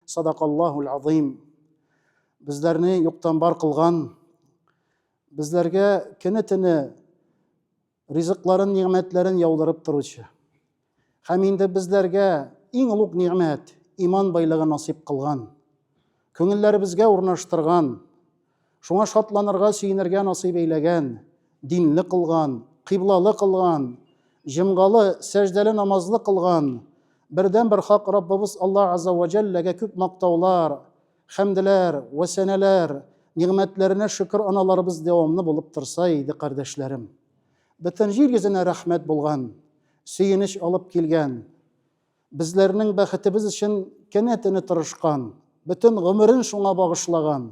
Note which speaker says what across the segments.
Speaker 1: Садакаллаһул азим. Безләрне юктан бар кылган, безләргә көне-төне ризыкларын, нигъмәтләрен яудырып торучы. Һәм инде безләргә иң олуг нигъмәт, иман байлыгы насыйп кылган, күңелләребезгә урнаштырган, шуңа шатланырга, сөенергә насыйп әйләгән, динле кылган, кыйблалы кылган, җомгалы, сәҗдәле намазлы кылган, бердәнбер хак Раббыбыз Аллаһ Азза ва Җәлләгә күп мактаулар, хәмделәр, вә сәнәләр, нигъмәтләренә шөкер аналарыбыз дәвамлы булып торса иде, кардәшләрем. Бөтен җир йөзенә рәхмәт булган, сөенеч алып килгән, безләрнең бәхетебез өчен көне-төне тырышкан, бөтен гомерен шуңа багышлаган,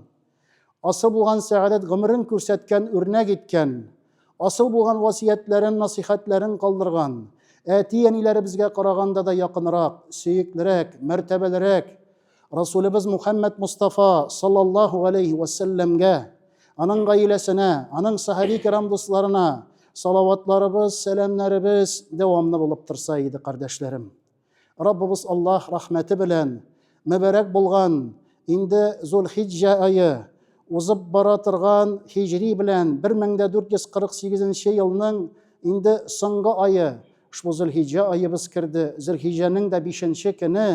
Speaker 1: асыл булган сәгадәт гомерен күрсәткән, үрнәк иткән, асыл булган васыятьләрен, насыйхәтләрен калдырган, әти-әниләребезгә караганда да якынрак, сөеклерәк, мәртәбәлерәк Расулебез Мухәммәд Мостафа саллаллаһу галәйһи вә сәлләмгә, аның гаиләсенә, аның сахаби кирам дусларына салаватларыбыз, сәламнәребез дәвамлы булып торса иде, кардәшләрем. Раббыбыз Аллаһ рәхмәте белән мөбарәк булган инде Зулхиҗҗә ае узып бара торган һиҗри белән 1448 елның инде соңгы ае, ошбу Зулхиҗҗә аебыз керде. Зулхиҗҗәнең дә 5 көне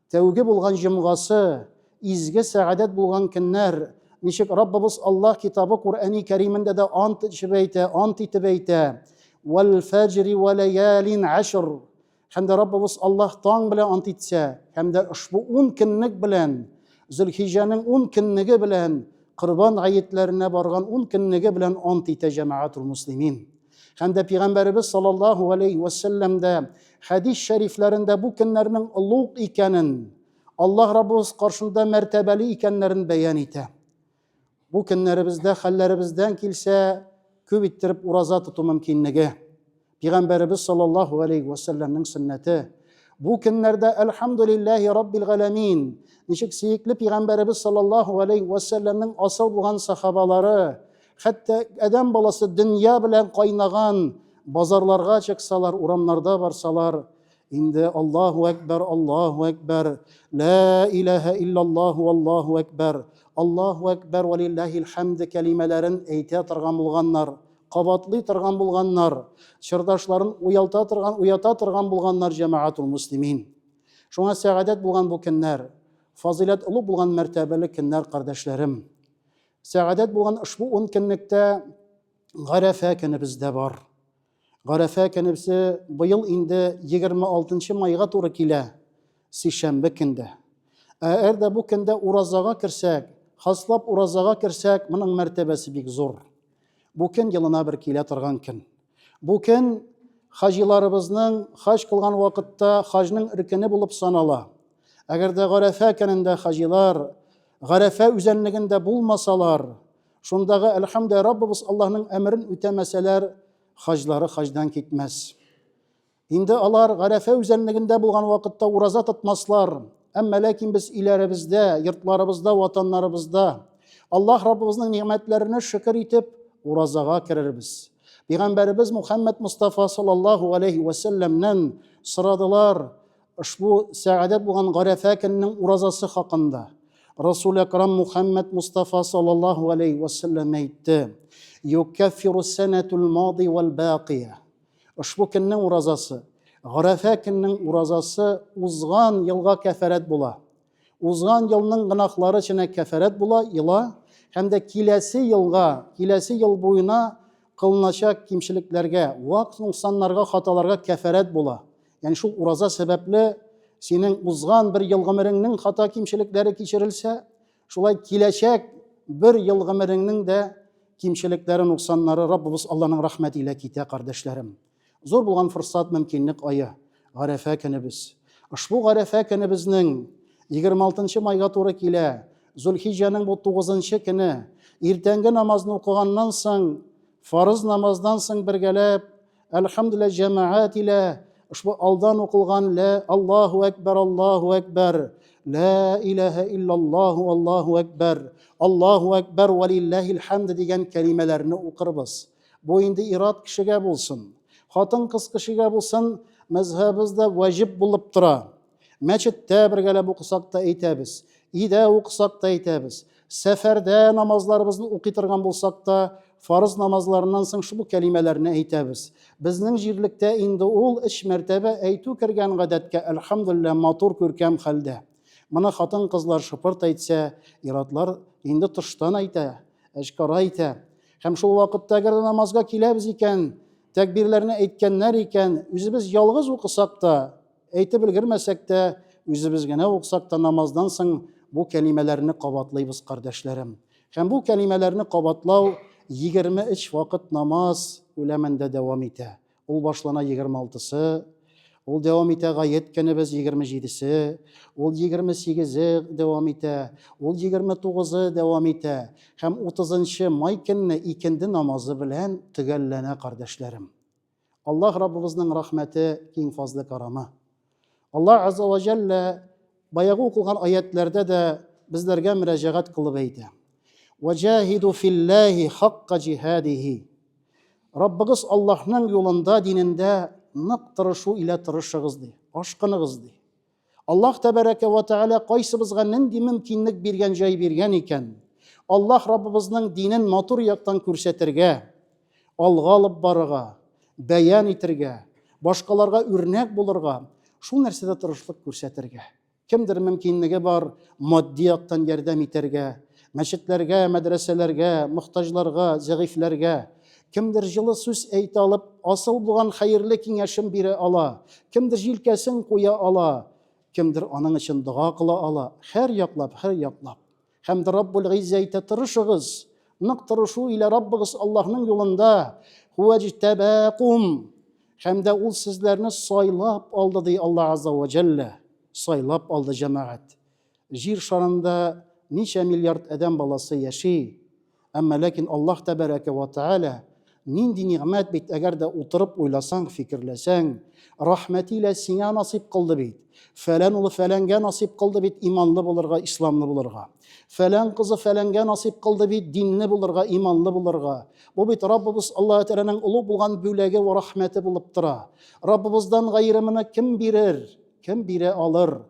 Speaker 1: Тәүге булган җомгасы, изге сәгадәт булган көннәр, ничек Раббыбыз Аллаһ китабы Куръәни Кәримендә дә ант эчеп әйтә, ант итеп әйтә, Вәл фәҗри вә ләялин ашр. Һәм дә Раббыбыз Аллаһ таң белән ант итсә, һәм дә ошбу ун көнлек белән, Зөлхиҗәнең ун көнлеге белән, Корбан гаетләренә барган ун көнлеге белән ант итә җәмәгатул муслимин. Һәм дә Пәйгамбәребез саллаллаһу алейһи вә сәлләм дә хәдис шәрифләрендә бу көннәрнең олуг икәнен, Аллаһ Раббыбыз каршында мәртәбәле икәннәрен бәян итә. Бу көннәребездә хәлләребездән килсә, күп иттереп ураза тоту мөмкинлеге. Пәйгамбәребез саллаллаһу алейһи вә сәлләмнең сөннәте. Бу көннәрдә әлхәмдүлилләһи раббил галәмин, ничек сөекле пәйгамбәребез саллаллаһу алейһи вә сәлләмнең асыл булган сахабалары, Хәтта адәм баласы дөнья белән кайнаган базарларга чыксалар, урамнарда барсалар, инде Аллаһу әкбәр, Аллаһу әкбәр, ла илаһа иллаллаһу, Аллаһу әкбәр, Аллаһу әкбәр вә лиллаһил хәмд кәлимәләрен әйтә торган булганнар, кабатлый торган булганнар, чордашларын уялта торган, уята торган булганнар җәмәгатул муслимин. Шуңа сәгадәт булган бу көннәр, фазыйләт олы булган мәртәбәле көннәр, кардәшләрем. Сәгадәт булган ошбу ун көнлектә Гарәфә көнебез дә бар. Гарәфә көнебезе быел инде 26 майга туры килә, сишәмбе көндә. Әгәр дә бу көндә уразага керсәк, хаслап уразага керсәк, моның мәртәбәсе бик зур. Бу көн елына бер килә торган көн. Бу көн хаҗиларыбызның хаҗ кылган вакытта хаҗның рөкене булып санала. Әгәр дә Гарәфә көнендә хаҗилар Гарәфә үзәнлегендә булмасалар, шундагы әлхәмдә Раббыбыз Аллаһның әмерен үтәмәсәләр, хаҗлары хаҗдан китмәс. Инде алар Гарәфә үзәнлегендә булган вакытта ураза тотмаслар. Әмма ләкин без өйләребездә, йортларыбызда, ватаннарыбызда Аллаһ Раббыбызның нигъмәтләренә шөкер итеп уразага керербез. Пәйгамбәребез Мухаммад Мустафа саллаллаһу алейхи ва сәлләмнән сорадылар, Ошбу сәгадәт булган Гарәфә көненең уразасы хакында Расул Әкрам Мухаммад Мустафа саллаллаһу алейхи ва сәлләм әйтте: "Юкаффиру санатул мади вал бақия". Ошбу көннең уразасы, Гарәфә көненең уразасы узган елга кәфәрәт була. Узган елның гөнаһлары өчен кәфәрәт була, ела, һәм дә киләсе елга, киләсе ел буена кылыначак кимчелекләргә, вак нуксаннарга, хаталарга кәфәрәт була. Ягъни шул ураза сәбәпле синең узган бер ел гомереңнең хата кимчелекләре кичерелсә, шулай киләчәк бер ел гомереңнең дә кимчелекләре, нуксаннары Раббыбыз Алланың рәхмәте илә китә, кардәшләрем. Зур булган форсат, мөмкинлек ае, Гарәфә көнебез. Ошбу Гарәфә көнебезнең 26 майга туры килә. Зулхиҗҗәнең бу 9 көне. Иртәнге намазны укыганнан соң, фарыз намаздан соң бергәләп Әлхәмдүлилләһ җәмәгать илә ошбу алдан укылган лә Аллаһу әкбәр, Аллаһу әкбәр, лә илаһә иллаллаһу, Аллаһу әкбәр, Аллаһу әкбәр вә лиллаһил хәмд дигән кәлимәләрне укырбыз. Бу инде ират кешегә булсын, хатын-кыз кешегә булсын, мәзһәбебездә ваҗиб булып тора. Мәчеттә бергәләп укысак та әйтәбез, өйдә укысак та әйтәбез. Сәфәрдә намазларыбызны укый торган булсак та, фарыз намазларыннан соң шул кәлимәләрне әйтәбез. Безнең җирлектә инде ул өч мәртәбә әйтү кергән гадәткә, әлхәмдүлилләһ, матур күркәм хәлдә. Моны хатын-кызлар шыпырт әйтсә, ир-атлар инде тыштан әйтә, әшкара әйтә. Һәм шул вакытта әгәр дә намазга киләбез икән, тәкбирләрне әйткәннәр икән, үзебез ялгыз укысак та, әйтеп өлгермәсәк тә, үзебез генә укысак та намаздан соң бу кәлимәләрне кабатлыйбыз, кардәшләрем. Һәм бу кәлимәләрне кабатлау 23 вакыт намаз күләмендә дәвам итә. Ул башлана 26-сы, ул дәвам итә гает көнебез 27-се, ул 28-е дәвам итә, ул 29-ы дәвам итә һәм 30 май көнне икенде намазы белән төгәлләнә, кардәшләрем. Аллаһ Раббыбызның рәхмәте, киң фазлы карамы. Аллаһ Азза ва Җәллә баягы укылган аятләрдә дә безләргә мөрәҗәгать кылып әйтә. Ваҗаһиду филлаһи хакка җиһадихи. Раббыгыз Аллаһның юлында, динендә нык тырышу илә тырышыгыз ди, ашкыныгыз ди. Аллаһ тәбәрәкә ва тәгалә кайсыбызга нинди мөмкинлек биргән, җай биргән икән, Аллаһ Раббыбызның динен матур яктан күрсәтергә, алга алып барырга, бәян итергә, башкаларга үрнәк булырга, шул нәрсәдә тырышлык күрсәтергә. Кемдер мөмкинлеге бар матди яктан ярдәм итәргә, мәчетләргә, мәдрәсәләргә, мохтаҗларга, зәгыйфьләргә. Кемдер җылы сүз әйтә алып, асыл булган хәерле киңәшен бирә ала. Кемдер җилкәсен куя ала. Кемдер аның өчен дога кыла ала. Һәр яклап, һәр яклап. Һәм дә Раббул Гыйззә әйтә, тырышыгыз, нык тырышу илә Раббыгыз Аллаһның юлында. Хуәҗтәбәкум. Һәм дә ул сезләрне сайлап алды, ди Аллаһ Азза ва Җәллә. Сайлап алды җәмәгать. Җир шарында ничә миллиард адәм баласы яши. Әмма ләкин Аллаһ тәбәрәкә вә тәгалә нинди нигъмәт бит, әгәр дә утырып уйласаң, фикерләсәң, рәхмәте илә сиңа насыйп кылды бит. Фәлән улы фәләнгә насыйп кылды бит иманлы булырга, исламлы булырга. Фәлән кызы фәләнгә насыйп кылды бит динле булырга, иманлы булырга. Бу бит Раббыбыз Аллаһ Тәгаләнең олуг булган бүләге вә рәхмәте булып тора. Раббыбыздан гайре моны кем бирер? Кем бирә алыр?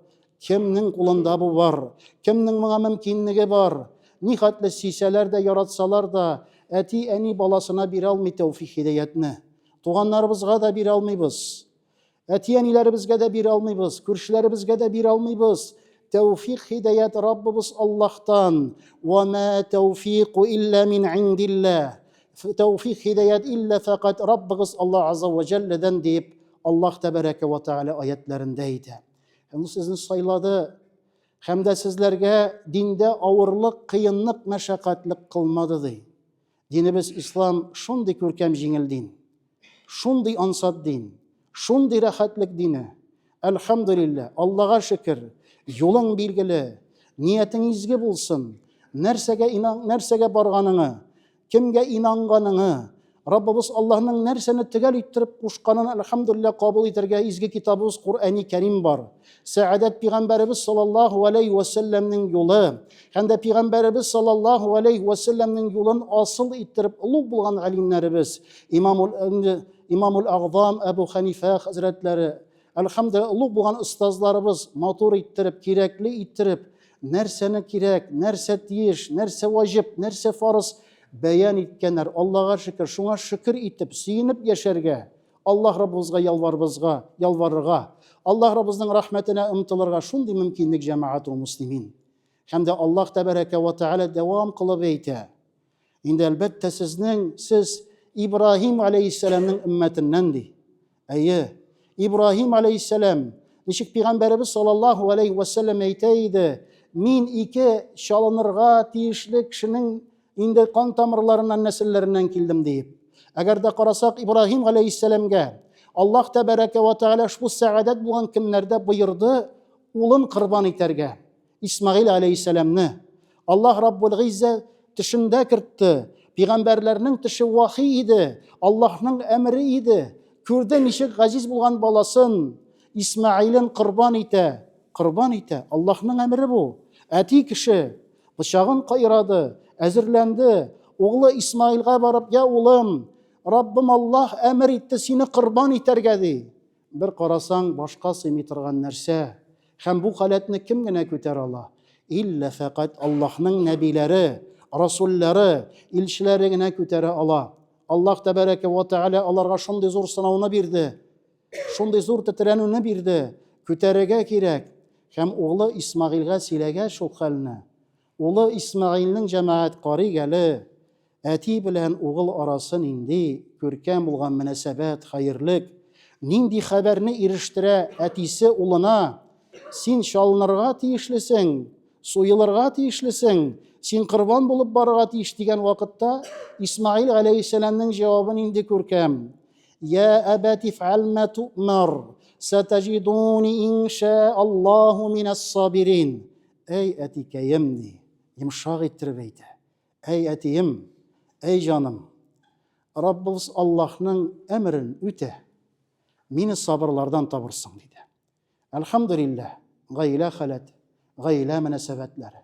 Speaker 1: Кемнең кулында бу бар? Кемнең моңа мөмкинлеге бар? Нихәтле сөйсәләр дә, яратсалар да, әти-әни баласына бирә алмый тәүфик-һидаятне. Туганнарыбызга да бирә алмыйбыз. Әти-әниләребезгә дә бирә алмыйбыз, күршеләребезгә дә бирә алмыйбыз. Тәүфик-һидаят Раббыбыз Аллаһтан. Ва ма тәүфику илля мин индилләһ. Тәүфик-һидаят илля фәкать Раббыгыз Аллаһ азза ва җәлләдән дип Аллаһ тәбәрәкә ва тәгалә аятләрендә әйтә. Һәм ул сезне сайлады. Һәм дә сезләргә диндә авырлык, кыенлык, мәшәкатьлек кылмады ди. Динебез ислам шундый күркәм җиңел дин. Шундый ансат дин. Шундый рәхәтлек дине. Әлхәмдүлилләһ, Аллага шөкер, юлың билгеле, ниятең изге булсын. Нәрсәгә инан, нәрсәгә барганыңы, Кемгә инанганыңы, Раббыбыз Аллаһның нәрсәне төгәл иттереп кушканын әлхәмдүлилләһ кабул итәргә изге китабыбыз Коръәни Кәрим бар. Сәгадәт пәйгамбәребез саллаллаһу алейһи ва сәлләмнең юлы һәм дә пәйгамбәребез саллаллаһу алейһи ва сәлләмнең юлын асыл иттереп олуг булган галимнәребез Имамул Имамул Агзам Әбу Ханифә хәзрәтләре Әлхәмдүлилләһ, олуг булган остазларыбыз матур иттереп, кирәкле иттереп, нәрсәне кирәк, нәрсә тиеш, нәрсә ваҗиб, нәрсә фарыз бәян иткәннәр. Аллага шөкер, шуңа шөкер итеп, сөенеп яшәргә, Аллаһ Раббыбызга ялварыбызга, ялварырга, Аллаһ Раббыбызның рәхмәтенә омтылырга шундый мөмкинлек җәмәгатул муслимин. Һәм дә Аллаһ тәбәрәкә ва тәгалә дәвам кылып әйтә. Инде әлбәттә сезнең, сез Ибраһим алейһиссәламнең өммәтеннән ди. Әйе, Ибраһим алейһиссәлам, ничек пәйгамбәребез саллаллаһу алейһи ва сәлләм әйтә иде, мин ике чалынырга тиешле кешенең инде кан тамырларыннан нәселләреннән килдем диеп. Әгәр дә карасак Ибраһим алейһиссәламгә Аллаһ тәбәрәкә ва тәгалә ошбу сәгадәт булган көннәрдә боерды улын корбан итәргә. Исмәгыйль аләйһиссәламне Аллаһ Раббул Гыйззә төшендә кертте. Пигамбәрләрнең төше вахи иде, Аллаһның әмере иде. Күрде ничек газиз булган баласын Исмәгыйлен корбан итә. Корбан итә. Аллаһның әмере бу. Әти кеше пычагын кайрады, әзерләнде. Углы Исмаилгә барып, "Я улым, Раббым Аллаһ әмер итте сине корбан итәргә", ди. Бер карасаң, башка сыймый торган нәрсә. Һәм бу халәтне кем генә күтәрә ала? Иллә фәкать Аллаһның нәбиләре, расуллары, илчеләре генә күтәрә ала. Аллаһ тәбәрәкә ва тәгалә аларга шундый зур сынауны бирде, шундый зур тетрәнүне бирде, күтәрергә кирәк. Һәм углы Исмагыйльгә сөйләгәч шул хәлне, улы Исмагыйльнең җәмәгать карыйк әле, әти белән угыл арасы нинди күркәм булган мөнәсәбәт, хәерлек, нинди хәбәрне ирештерә әтисе улына, син чалынырга тиешлесең, суелырга тиешлесең, син корбан булып барырга тиеш дигән вакытта Исмаил галәйһиссәламнең җавабы нинди күркәм. Я әбәти фәл ма ту'мар, сатаҗидуни инша Аллаһу минас сабирин. Әй әтикәем ди, йомшак иттереп әйтә. Әй әтием, әй җаным, Раббыбыз Аллаһның әмерен үтә, мине сабырлардан табырсың, диде. Әлхәмдүлилләһ, гаилә халәте, гаилә мөнәсәбәтләре.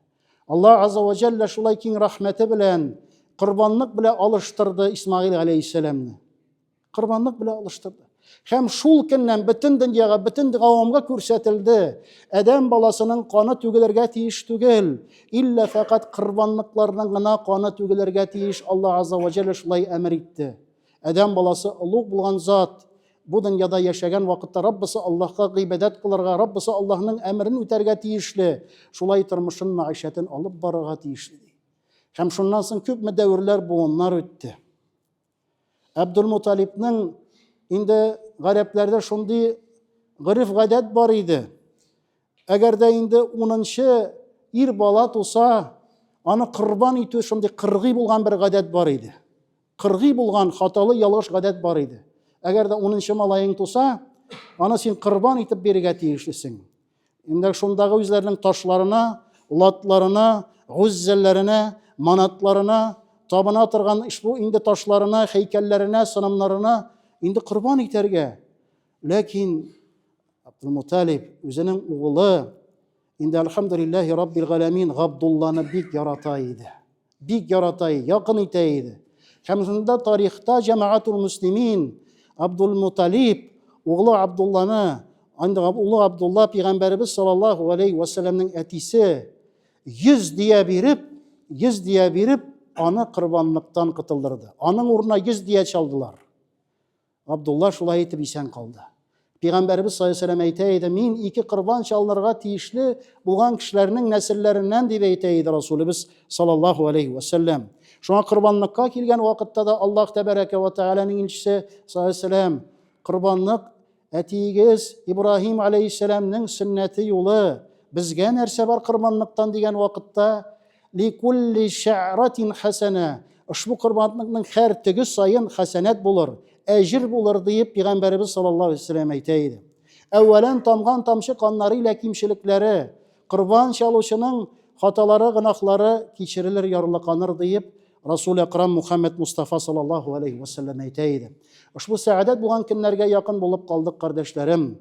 Speaker 1: Аллаһ Азза ва Җәллә шулай киң рәхмәте белән корбанлык белән алыштырды Исмаил галәйһиссәламне. Корбанлык белән алыштырды. Һәм шул көннән бөтен дөньяга, бөтен гавамга күрсәтелде. Адәм баласының каны түгелергә тиеш түгел. Иллә фәкать корбанлыкларның гына каны түгелергә тиеш. Аллаһ Азза ва Җәллә шулай әмер итте. Адәм баласы олуг булган зат, бу дөньяда яшәгән вакытта Раббысы Аллаһка гыйбадәт кылырга, Раббысы Аллаһның әмерен үтәргә тиешле, шулай тормышын, мәгыйшәтен алып барырга тиешле ди. Һәм шуннан соң күпме дәверләр, буыннар үтте. Абдулмуталибның инде гарәпләрдә шундый гореф-гадәт бар иде. Әгәр дә инде унынчы ир бала туса, аны корбан итү шундый кыргый булган бер гадәт бар иде. Кыргый булган хаталы ялгыш гадәт бар иде. Әгәр дә унынчы малаең туса, аны син корбан итеп бирергә тиешлесең. Инде шундагы үзләренең ташларына, латларына, гүззәлләренә, манатларына табына торган ошбу инде ташларына, һәйкәлләренә, сынымнарына инде корбан итәргә. Ләкин Абдулмуталиб үзенең угылы инде әлхәмдүлилләһи раббил галәмин Габдулланы бик ярата иде. Бик ярата, якын итә иде. Һәм шунда тарихта җәмәгатул муслимин Абдул Муталиб углы Абдулланы, анда улы Абдулла пәйгамбәребез саллаллаһу алейхи ва сәлламнең әтисе 100 дия биреп, 100 дия биреп, аны корбанлыктан котылдырды. Аның урынына 100 дия чалдылар. Абдулла шулай итеп исән калды. Пәйгамбәребез саллаллаһу алейһи әйтә иде, мин ике корбан чалынырга тиешле булган кешеләрнең нәселләреннән дип әйтә иде Расулыбыз саллаллаһу алейһи ва сәлләм. Шуңа корбанлыкка килгән вакытта да Аллаһ тәбәрәкә ва тәгаләнең илчесе саллаллаһу алейһи вәсәлләм корбанлык әтиегез Ибраһим алейһиссәламнең сөннәте юлы безгә нәрсә бар корбанлыктан дигән вакытта Ликулли шә'ратин хәсәнә. Ошбу корбанлыкның һәр төге саен хәсәнәт булыр, әҗер булыр диеп пәйгамбәребез саллаллаһу алейһи вәсәлләм әйтә иде. Әүвәлән тамган тамчы каннары илә кимчелекләре, корбан чалучының хаталары, гөнаһлары кичерелер, ярлыканыр диеп Расул Әкрам Мухаммед Мустафа саллаллаһу алейһи вәсәлләм әйтә иде. Ошбу сәгадәт булган көннәргә якын булып калдык, кардәшләрем.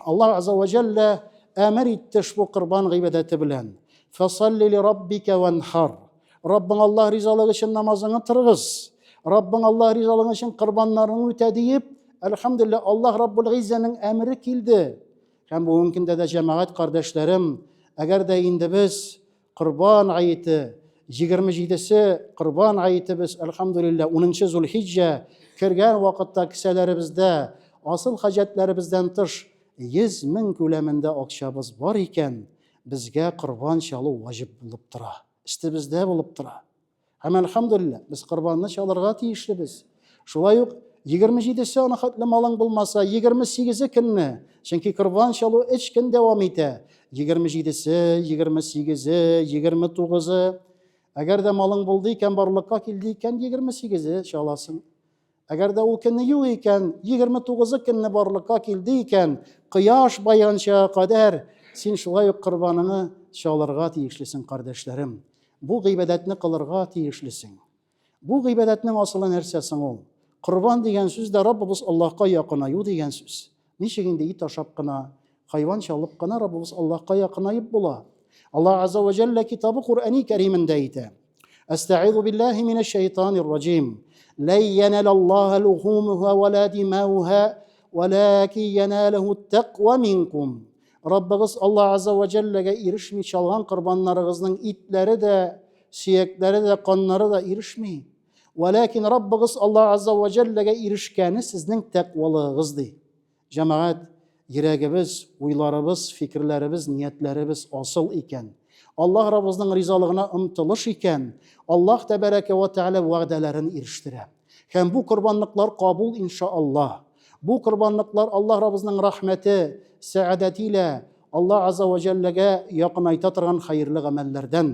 Speaker 1: Аллаһ Азза ва Җәллә әмер итте шбу корбан гыйбадәте белән. Фасалли ли раббика ванхар. Раббың Аллаһ ризалыгы өчен намазыңны торгыз. Раббың Аллаһ ризалыгы өчен корбаннарыңны үтә диеп, әлхәмдүлилләһ, Аллаһ Раббул Гыйззәнең әмере килде. Һәм бүгенге көндә дә җәмәгать кардәшләрем, әгәр дә инде без Корбан гаете, 27-се Корбан гаетебез, әлхәмдүлилләһ, 10 Зулхиҗҗә кергән вакытта кесәләребездә асыл хаҗәтләребездән тыш 100 мең күләмендә акчабыз бар икән, безгә корбан чалу ваҗиб булып тора, өстебездә булып тора. Һәм әлхәмдүлилләһ, без корбанны чалырга тиешлебез. Шулай ук 27-се аны хәтле малың булмаса, 28-е көнне, чөнки корбан чалу 3 көн дәвам итә. 27-се, 28-е, 29-ы. Әгәр дә малың булды икән, барлыкка килде икән, 28-е чаласың. Әгәр дә ул көнне юк икән, 29 көнне барлыкка килде икән, кояш баянча кадәр син шулай ук корбаныңны чалырга тиешлесең, кардәшләрем. Бу гыйбадәтне кылырга тиешлесең. Бу гыйбадәтнең асылы нәрсә соң ул? Корбан дигән сүз дә Раббыбыз Аллаһка якынаю дигән сүз. Ничек инде ит ашап кына, хайван чалып кына Раббыбыз Аллаһка якынаеп була? Аллаһ Азза ва Җәллә китабы Куръани Кәримендә әйтә. Әстәгыйзу биллаһи минәш шайтанир раҗим. Ләй яналаллаһа лухумуха ва ла димауха, валакин яналаху тaqwa минкум. Раббыгыз Аллаһ Азза вә Җәлләгә ирешми чалган корбаннарыгызның итләре дә, сөякләре дә, каннары да ирешми. Вәләкин Раббыгыз Аллаһ Азза вә Җәлләгә ирешкәне сезнең тәкъвалыгыгыз ди. Җәмәгать, йөрәгебез, уйларыбыз, фикерләребез, ниятләребез асыл икән, Аллаһ Раббыбызның ризалыгына омтылыш икән, Аллаһ Тәбәрәкә вә Тәгалә вәгъдәләрен ирештерә. Һәм бу корбанлыклар кабул иншааллаһ. Бу корбанлыклар Аллаһ Раббыбызның рәхмәте, сәгадәте илә Аллаһ Азза вә Җәлләгә якынайта торган хәерле гамәлләрдән.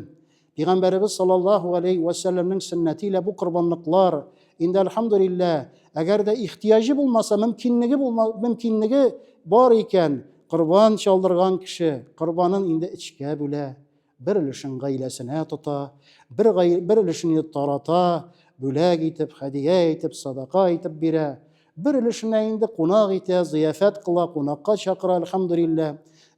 Speaker 1: Пәйгамбәребез саллаллаһу алейһи вә сәлләмнең сөннәте илә бу корбанлыклар инде әлхәмдүлилләһ, әгәр дә ихтыяҗы булмаса, мөмкинлеге булма, мөмкинлеге бар икән, корбан чалдырган кеше корбанын инде эчкә бүлә, бер өлешен гаиләсенә тота, бер, бер өлешен инде тарата, бүләк итеп, хәдия итеп, садака итеп бирә. Бер өлешенә инде кунак итә, зыяфәт кыла, кунакка чакыра, әлхәмдүлилләһ.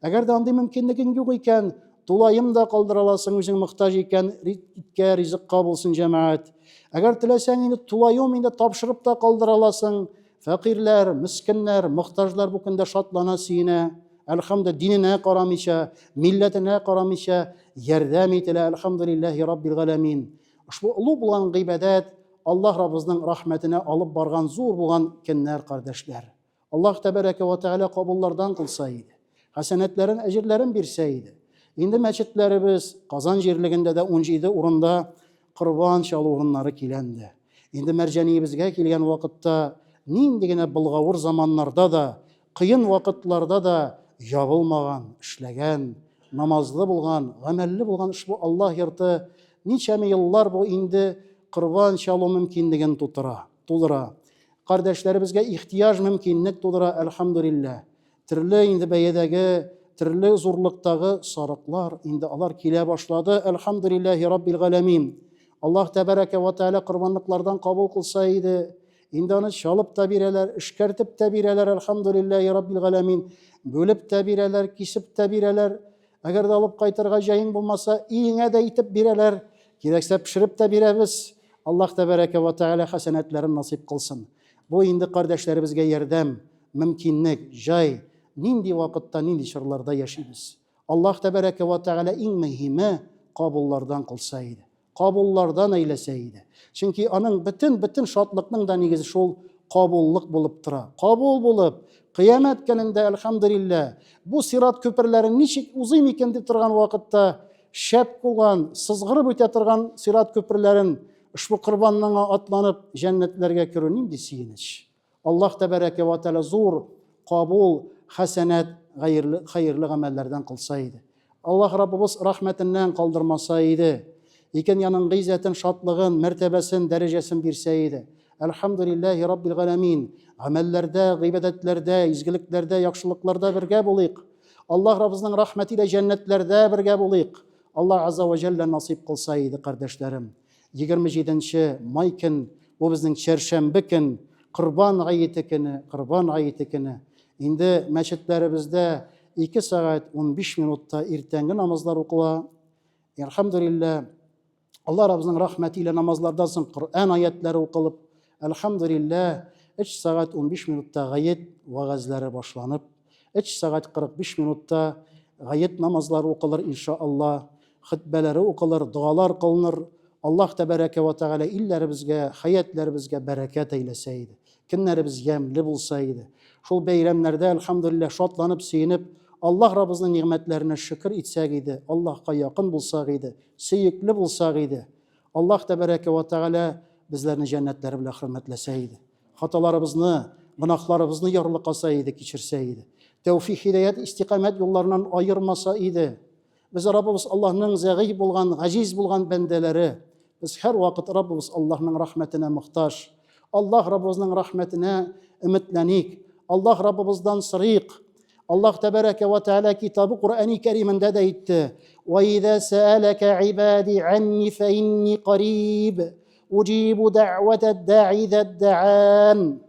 Speaker 1: Әгәр дә андый мөмкинлегең юк икән, тулаем да калдыра аласың, үзең мохтаҗ икән, иткә, ризыкка булсын җәмәгать. Әгәр теләсәң инде тулаем инде тапшырып та калдыра аласың. Фәкыйрьләр, мескеннәр, мохтаҗлар бу көндә шатлана, сөенә. Әлхәмдү диненә карамыйча, милләтенә карамыйча ярдәм ителә, әлхәмдүлилләһи раббил галәмин. Ошбу олуг булган гыйбадәт Аллаһ Раббыбызның рәхмәтенә алып барган зур булган көннәр, кардәшләр. Аллаһ Тәбәрәкә вә Тәгалә кабуллардан кылса иде. Хәсәнәтләрен, әҗерләрен бирсә иде. Инде мәчетләребез Казан җирлегендә дә 17 урында корбан чалу урыннары киләнде. Инде Мәрҗаниебезгә килгән вакытта нинди генә болгавыр заманнарда да, кыен вакытларда да ябылмаган, эшләгән, намазлы булган, гамәлле булган ошбу Аллаһ йорты ничәме еллар бу инде корбан чалу мөмкинлеген тутыра, тудыра. Кардәшләребезгә ихтыяҗ мөмкинлек тудыра, әлхәмдүлилләһ. Төрле инде бәядәге, төрле зурлыктагы сарыклар инде алар килә башлады, әлхәмдүлилләһи раббил галәмин. Аллаһ тәбәрәкә вә тәгалә корбанлыклардан кабул кылса иде. Инде аны чалып та бирәләр, эшкәртеп тә бирәләр, әлхәмдүлилләһи раббил галәмин. Бүлеп тә бирәләр, кисеп тә бирәләр. Әгәр дә алып кайтырга җаең булмаса, өеңә дә итеп бирәләр. Кирәксә пешереп тә бирәбез. Аллаһ тәбәрәкә вә тәгалә хәсәнәтләрен насыйп кылсын. Бу инде кардәшләребезгә ярдәм, мөмкинлек, җай. Нинди вакытта, нинди чорларда яшибез. Аллаһ тәбәрәкә вә тәгалә иң мөһиме кабуллардан кылса иде. Кабуллардан әйләсә иде. Чөнки аның бөтен бөтен шатлыкның да нигезе шул кабуллык булып тора. Кабул булып, кыямәт көнендә, әлхәмдүлилләһ, бу сират күперләрен ничек узыйм икән дип торган вакытта, шәп булган, сызгырып үтә торган сират күперләрен ошбу корбанныңа атланып җәннәтләргә керү нинди сөенеч. Аллаһ тәбәрәкә вә тәгалә зур кабул, хәсәнәт, хәерле, хәерле гамәлләрдән кылса иде. Аллаһ Раббыбыз рәхмәтеннән калдырмаса иде. Икән яның гыйззәтен, шатлыгын, мәртәбәсен, дәрәҗәсен бирсә иде. Әлхәмдүлилләһи раббил галәмин. Гамәлләрдә, гыйбадәтләрдә, изгелекләрдә, яхшылыкларда бергә булыйк. Аллаһ Раббыбызның рәхмәте илә җәннәтләрдә бергә булыйк. Аллаһ азза вә җәллә насыйп кылса иде, кардәшләрем. 27 нче май көн, бу безнең чәршәмбе көн, Корбан гаете көне, Корбан гаете көне. Инде мәчетләребездә 2 сәгать 15 минутта иртәнге намазлар укыла. Әлхәмдүлилләһ, Алла Раббыбызның рәхмәте илә намазлардан соң Коръән аятләре укылып, әлхәмдүлилләһ, 3 сәгать 15 минутта гает вәгазьләре башланып, 3 сәгать 45 минутта гает намазлары укылыр, иншааллаһ. Хөтбәләре укылыр, догалар кылыныр. Аллаһ тәбәрәкә вә тәгалә илләребезгә, хәятләребезгә бәрәкәт әйләсә иде. Көннәребез ямьле булса иде. Шул бәйрәмнәрдә, әлхәмдүлилләһ, шатланып, сөенеп, Аллаһ Раббыбызның нигъмәтләренә шөкер итсәк иде, Аллаһка якын булсак иде, сөекле булсак иде. Аллаһ тәбәрәкә вә тәгалә безләрне җәннәтләре белән хөрмәтләсә иде. Хаталарыбызны, гөнаһларыбызны ярлыкаса иде, кичерсә иде. Тәүфик, һидаять, истикамәт юлларыннан аермаса иде. Без Раббыбыз Аллаһның зәгыйфь булган, гаҗиз булган бәндәләре. Без һәрвакыт Раббыбыз Аллаһның рәхмәтенә мохтаҗ. Аллаһ Раббыбызның рәхмәтенә өметләник. Аллаһ Раббыбыздан сорыйк. Аллаһ тәбәрәкә вә тәгалә китабы Коръәни Кәримендә дә әйтте: "Ва иза сәаләкә ибади анни фә инни кариб, уҗибу дәгъвәтәд даи иза даан."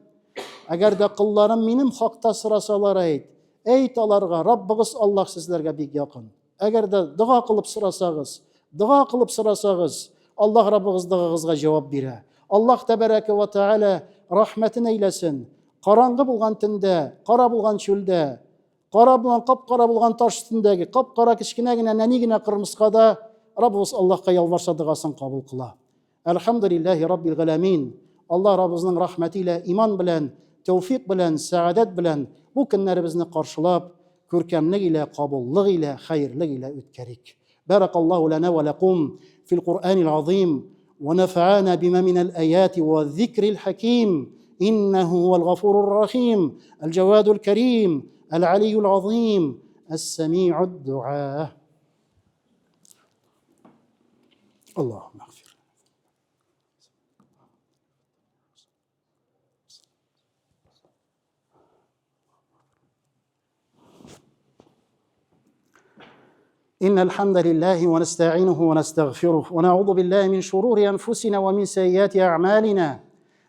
Speaker 1: Әгәр дә колларым минем хакта сорасалар әйт, Әйт аларга, Раббыгыз Аллаһ сезләргә бик якын. Әгәр дә дога кылып сорасагыз, дога кылып сорасагыз, Аллаһ Раббыгыз догагызга җавап бирә. Аллаһ тәбәрәкә вә тәгалә рәхмәтен әйләсен. Караңгы булган төндә, кара булган чүлдә, Кара булган, кап-кара булган таш өстендәге, кап-кара кечкенә генә, нәни генә кырмыска да Раббыбыз Аллаһка ялварса догасын кабул кыла. Әлхәмдүлилләһи раббил галәмин. Аллаһ Раббыбызның рәхмәте илә иман белән, тәүфик белән, сәгадәт белән бу көннәребезне каршылап, күркәмлек илә, кабуллык илә, хәерлек илә үткәрик. Бәрәкаллаһу ләнә вә ләкум фил Куръанил азим вә нәфәәнә бима минәл аяти вә зикрил хәким. Иннәһу һуәл гафурур рахим, әл-җәвадул кәрим, әл-алиюл азим, әс-сәми'уд дуа. Аллаһумма агфир. إن الحمد لله ونستعينه ونستغفره ونعوذ بالله من شرور أنفسنا ومن سيئات أعمالنا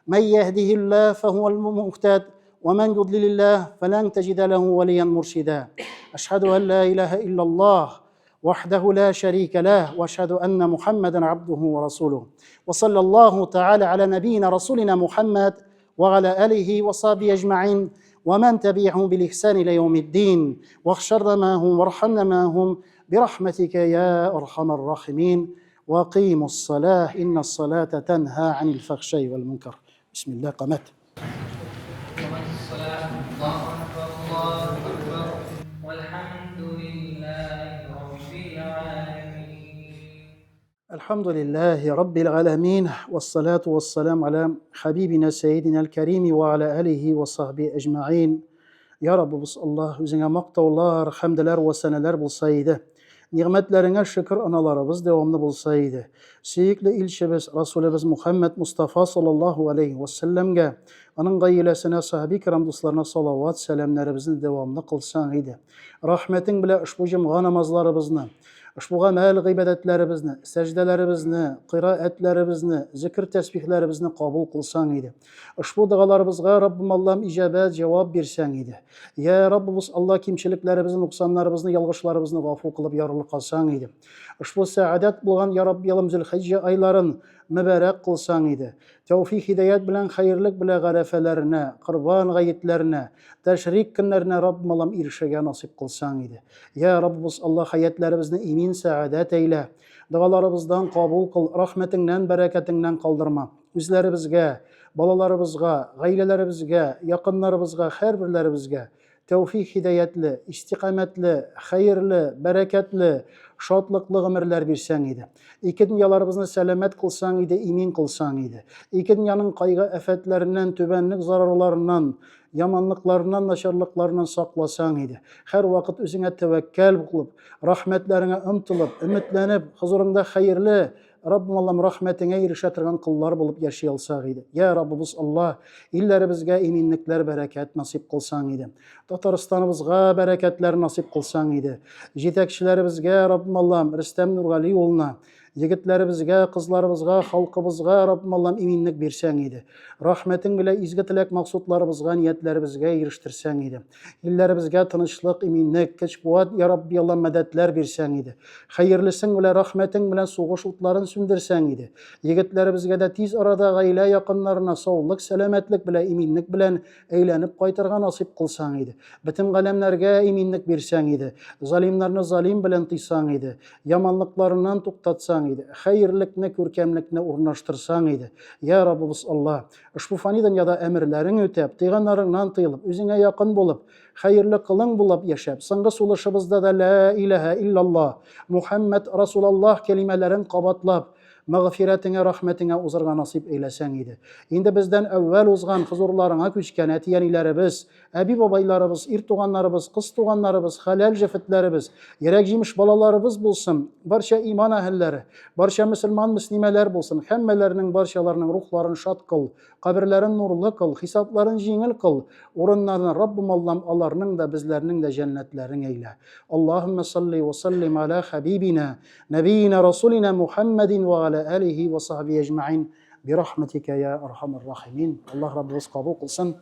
Speaker 1: من يهده الله فهو المهتد ومن يضلل الله فلن تجد له وليا مرشدا أشهد أن لا إله إلا الله وحده لا شريك له واشهد ان محمدا عبده ورسوله وصلى الله تعالى على نبينا رسولنا محمد وعلى اله وصحبه اجمعين ومن تبعهم بالاحسان الى يوم الدين واحشرنا معهم وارحمنا معهم برحمتك يا ارحم الراحمين واقيموا الصلاه ان الصلاه تنهى عن الفحشاء والمنكر بسم الله قامت الحمد لله رب العالمين والصلاة والسلام على حبيبنا سيدنا الكريم وعلى آله وصحبه أجمعين Я Раббыбыз Аллаһ, үзеңә мактаулар, хәмделәр вә сәнәләр булса иде. Нигъмәтләреңә шөкер аналарыбыз дәвамлы булса иде. Сөекле илчебез, Расулебез Мухәммәд Мустафа саллаллаһу алейһи вә сәлләмгә, аның гаиләсенә, сахаби кирам дусларына салават, сәламнәребезне дәвамлы кылсаң иде. Рәхмәтең белә ошбу җомга намазларыбызны, ошбу гамәл гыйбадәтләребезне, сәҗдәләребезне, кыйраәтләребезне, зикер-тәсбихләребезне кабул кылсаң иде. Ошбу догаларыбызга, Раббым Аллам, иҗабәт, җавап бирсәң иде. Йә Раббыбыз Алла, кимчелекләребезне, нуксаннарыбызны, ялгышларыбызны гафу кылып ярылкасаң иде. Ошбу сәгадәт булган, йә Рабби Аллам, Зөлхиҗҗә айларын мөбарәк кылсаң иде. Тәүфик, һидаять белән хәерлек белә Гарәфәләренә, Корбан гаетләренә, Тәшрик көннәренә Раббым Аллам ирешергә насыйп кылсаң иде. Йә Раббыбыз Алла, хәятләребезне имин сәгадәт әйлә. Догаларыбыздан кабул кыл, рәхмәтеңнән, бәрәкәтеңнән калдырма. Үзләребезгә, балаларыбызга, гаиләләребезгә, якыннарыбызга, һәрберләребезгә тәүфик-һидаятле, истикамәтле, хәерле, бәрәкәтле, шатлыклы гомерләр бирсәң иде. Ике дөньяларыбызны сәламәт кылсаң иде, имин кылсаң иде. Ике дөньяның кайгы-афәтләреннән, түбәнлек зарарларыннан, яманлыкларыннан, начарлыкларыннан сакласаң иде. Һәрвакыт үзеңә тәвәккәл булып, рәхмәтләреңә омтылып, өметләнеп, хозурыңда хәерле, Раббым Аллам, рәхмәтеңә ирешә торган коллар булып яши алсак иде. Я Раббыбыз Алла, илләребезгә иминлекләр, бәрәкәт насыйп кылсаң иде. Татарстаныбызга бәрәкәтләр насыйп кылсаң иде. Җитәкчеләребезгә, Раббым Аллам, Рөстәм Нургали улына, егетләребезгә, кызларыбызга, халкыбызга, Раббым Аллам, иминлек бирсәң иде. Рәхмәтең белән изге теләк максутларыбызга, ниятләребезгә ирештерсәң иде. Илләребезгә тынычлык, иминлек, көч-куәт, я Рабби Аллам, мәдәтләр бирсәң иде. Хәерлесең белән, рәхмәтең белән сугыш утларын сүндерсәң иде. Егетләребезгә дә тиз арада гаилә якыннарына саулык, сәламәтлек белән, иминлек белән әйләнеп кайтырга насыйп кылсаң иде. Бөтен галәмнәргә иминлек бирсәң иде. Залимнарны залим белән тыйсаң иде. Яманлыкларыннан туктатсаң иде. Хәерлекне, күркәмлекне урнаштырсаң иде. Я Раббыбыз Алла, Ошбу фани дөньяда әмерләрең үтәп, тыйганнарыңнан тыелып, үзеңә якын булып, хәерле кылың булып яшәп, соңгы сулышыбызда да лә иләһә иллаллаһ, Мухәммәд Расулаллаһ кәлимәләрен кабатлап, мәгъфирәтеңә, рәхмәтеңә узырга насыйп әйләсәң иде. Инде бездән әүвәл узган, хозурларыңа күчкән әти-әниләребез, Әби-бабайларыбыз, ир туганнарыбыз, кыз туганнарыбыз, хәләл җефетләребез, йөрәк җимеш балаларыбыз булсын, барча иман әһелләре, барча мөселман-мөслимәләр булсын, һәммәләренең барчаларының рухларын шат кыл, каберләрен нурлы кыл, хисапларын җиңел кыл, урыннарын, Раббым Аллам, аларның да, безләрнең дә җәннәтләрең әйлә. Аллаһуммә салли вә саллим аля хәбибина, нәбиина расулина Мухаммадин вә аля алихи вә сахби әҗмәин, бирахмәтикә я архамар рахимин. Аллаһ Раббыбыз кабул кылсын.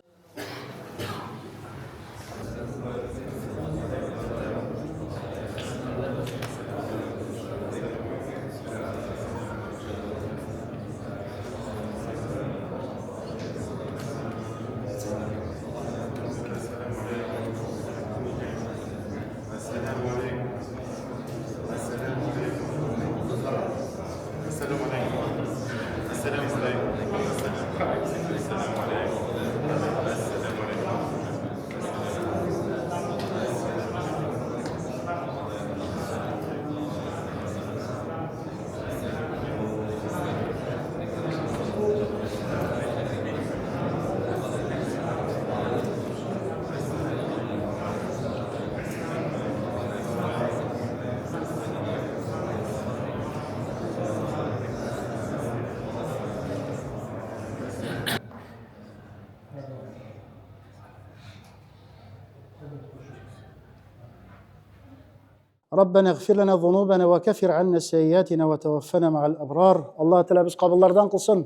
Speaker 1: ربنا اغفر لنا ذنوبنا وكفر عنا سيئاتنا وتوفنا مع الأبرار. Аллаһ Тәгалә без кабуллардан кылсын.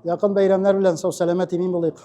Speaker 1: Якын бәйрәмнәр белән сау сәламәт имин булыйк.